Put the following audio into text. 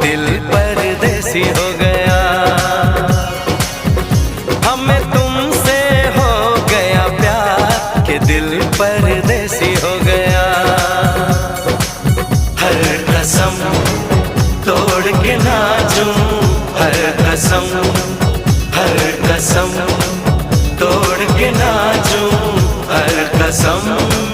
दिल परदेसी हो गया। हमें तुमसे हो गया प्यार के दिल परदेसी हो गया। हर कसम तोड़ के नाचूं, हर कसम, हर कसम तोड़ के नाचूं, हर कसम।